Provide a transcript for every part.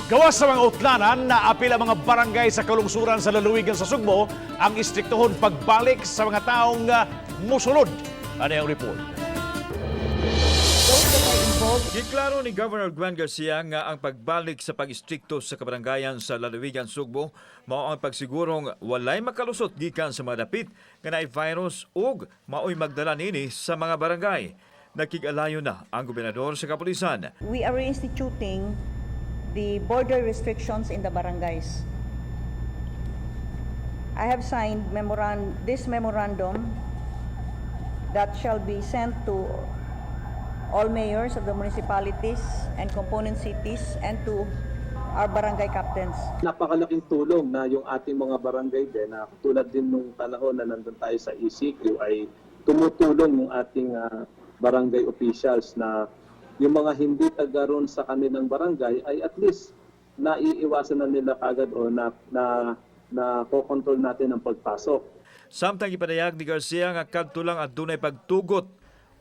Gawas sa mga utlanan na apil ang mga barangay sa kalungsuran sa lalawigan sa Sugbo, ang istriktohon pagbalik sa mga taong musulod. Ano ang report? Those that are involved Giklaro ni Governor Gwen Garcia nga ang pagbalik sa pag-istrikto sa kabarangayan sa lalawigan Sugbo mao ang pagsigurong walay makalusot gikan sa mga dapit nga naay virus ug maoy magdala niini sa mga barangay. Nakig-alayo na ang gobernador sa kapulisan. We are reinstituting the border restrictions in the barangays. I have signed this memorandum that shall be sent to all mayors of the municipalities and component cities and to our barangay captains. Napakalaking tulong na yung ating mga barangay din na tulad din nung panahon na nandun tayo sa ECQ ay tumutulong yung ating barangay officials na yung mga hindi taga ron sa kanilang barangay ay at least naiiwasan na nila kagad o na na na control natin ang pagpasok. Samtang ipadayag ni Garcia nga kadto lang adunay pagtugot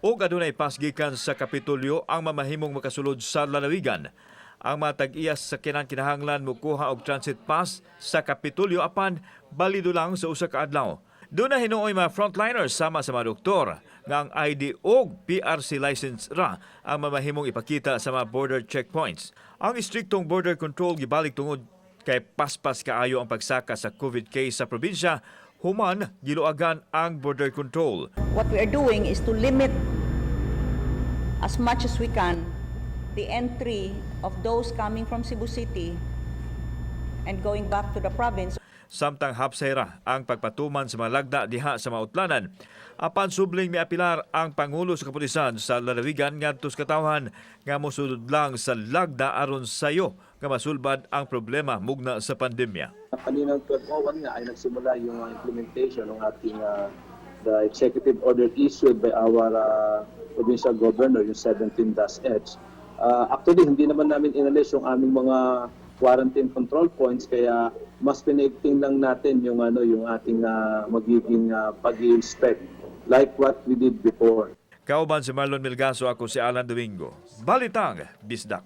ug adunay pass gikan sa Kapitolyo ang mamahimong makasulod sa lalawigan. Ang mga tag-iya sa sakyanan kinahanglan mukuha og transit pass sa Kapitolyo apan balido lang sa usa ka adlaw. Duna hinuoy mga frontliners sama sa mga doktor nga ang ID og PRC license ra ang mamahimong ipakita sa mga border checkpoints. Ang istriktong border control gibalik tungod kay paspas kaayo ang pagsaka sa COVID case sa probinsya human giluagan ang border control. What we are doing is to limit as much as we can the entry of those coming from Cebu City and going back to the province. Samtang hapsay ra ang pagpatuman sa mga lagda diha sa mautlanan. Apan subling miapilar ang Pangulo sa Kapulisan sa lalawigan ngadto sa katawhan nga mosulod lang sa lagda aron sayo nga masulbad ang problema mugna sa pandemya. Kaninang 12:01 nga ay nagsimula yung implementation ng ating the executive order issued by our provincial governor, yung 17-H. Actually, hindi naman namin inalis yung aming mga quarantine control points, kaya mas pinaigting lang natin yung ano, yung ating magiging pag-inspect like what we did before. Kauban si Marlon Milgaso, ako si Alan Domingo. Balitang Bisdak.